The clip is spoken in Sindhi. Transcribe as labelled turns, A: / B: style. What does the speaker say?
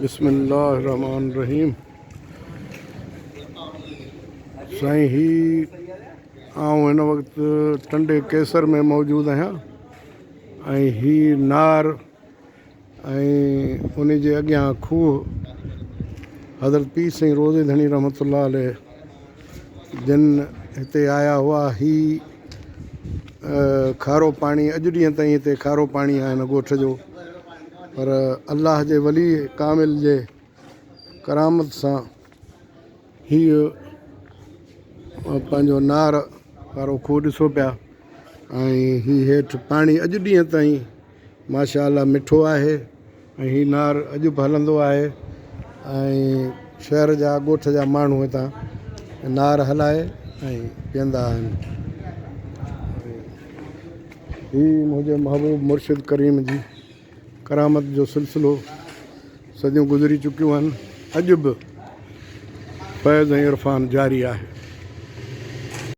A: بسم الله الرحمن الرحيم سائين هي آئون هن وقت ٽنڊي قيصر ۾ موجود آهيان ۽ هي نار ۽ ان جي اڳيان کوهه حضرت پير سائين روضي ڌڻي رحمت الله عليه جن هتي آيا هئا. هي کارو پاڻي اڄ ڏينهن تائين هتي کارو پاڻي آهي هن ڳوٺ جو پر الله جي ولي ڪامل جي ڪرامت سان هيء پنهنجو نار وارو کوهه ڏسو پيا ۽ هي هيٺ پاڻي اڄ ڏينهن تائين ماشاء الله مٺو آهي ۽ هي نار اڄ به هلندو آهي ۽ شهر جا ڳوٺ جا ماڻهو هتان نار هلائي ۽ پيئندا آهن هي منهنجي محبوب مرشد ڪريم جي ڪرامت جو سلسلو صديون گذري چڪيون آهن اڄ به فيض ۽ عرفان جاري آهي.